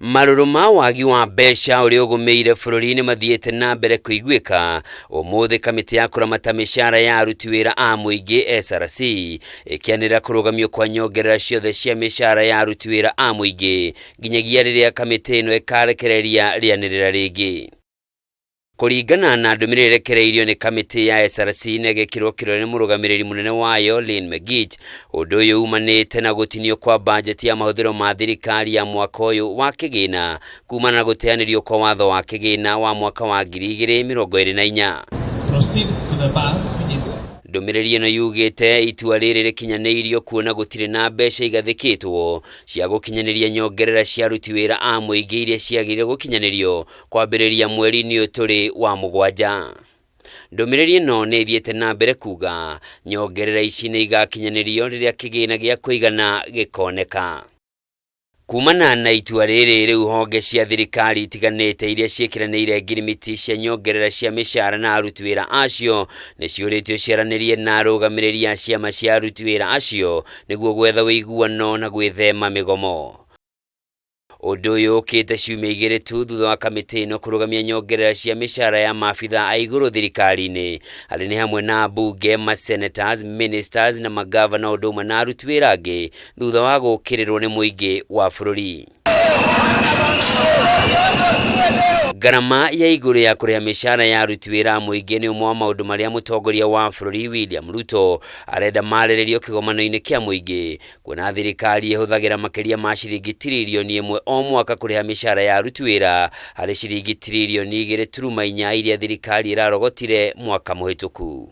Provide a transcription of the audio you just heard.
Marũrũ ma wagi wa mbeca ũrĩa ũgũmĩire bũrũri nĩ mathiĩte na mbere kũiguĩka. Ũmũthĩ kamĩtĩ ya kũramata mĩcara ya aruti wĩra a mũingĩ SRC ĩkĩanĩrĩra kũrũgamio kwa nyongerera ciothe cia mĩcara ya aruti wĩra a mũingĩ nginyagia rĩrĩa kamĩtĩ ĩno ĩkarekereria rĩanĩrĩra rĩngĩ. Kũringana na ndũmĩrĩri ĩrekereirio nĩ kamĩtĩ ya SRC na ĩgekĩrwo kĩrore nĩ mũrũgamĩrĩri mũnene wayo Lynn Megich, ũndũ ũyũ umanĩte na gũtinio kwa bajeti ya mahũthĩro ma thirikari ya mwaka ũyũ wa kĩgĩna kumana na gũteanĩrio kwa watho wa kĩgĩna wa mwaka wa 2024. Proceed to the bus, which is Ndũmĩrĩri ĩno yugĩte itua rĩrĩ rĩkinyanĩirio kuona gũtirĩ na mbeca igathĩkĩtwo cia gũkinyanĩria nyongerera cia aruti wĩra a mũingĩ iria ciagĩrĩire gũkinyanĩrio kwambĩrĩria mweri-inĩ ũyũ tũrĩ wa mũgwanja. Ndũmĩrĩri ĩno nĩ ĩthiĩte na mbere kuga nyongerera ici nĩ igakinyanĩrio rĩrĩa kĩgĩna gĩa kũigana gĩkoneka. Kumana na itua rĩrĩ rĩu honge cia thirikari itiganĩte iria ciĩkĩranĩire ngirimiti cia nyongerera cia mĩcara na aruti wĩra acio nĩ ciũrĩtio ciaranĩrie na arũgamĩrĩri a ciama cia aruti wĩra acio nĩguo gwetha ũiguano na gwĩthema mĩgomo. Ũndũ ũyũ ũkĩte ciumia igĩrĩ tu thutha wa kamĩtĩ ĩno kũrũgamia nyongerera cia mĩcara ya maabitha a igũrũ thirikari-inĩ, arĩa nĩ hamwe na ambunge, ma-senators, ministers na magavana ũndũ ũmwe na aruti wĩra angĩ thutha wa gũkĩrĩrwo nĩ mũingĩ wa bũrũri. Ngarama ya igũrũ ya kũrĩha mĩcara ya aruti wĩra a mũingĩ nĩ ũmwe wa maũndũ marĩa mũtongoria wa bũrũri William Ruto arenda marĩrĩrio kĩgomano-inĩ kĩa mũingĩ. Kuona thirikari ĩhũthagĩra makĩria ma ciringi tiririoni ĩmwe o mwaka kũrĩha mĩcara ya aruti wĩra harĩ ciringi tiririoni 2.4 iria thirikari ĩrarogotire mwaka mũhĩtũku.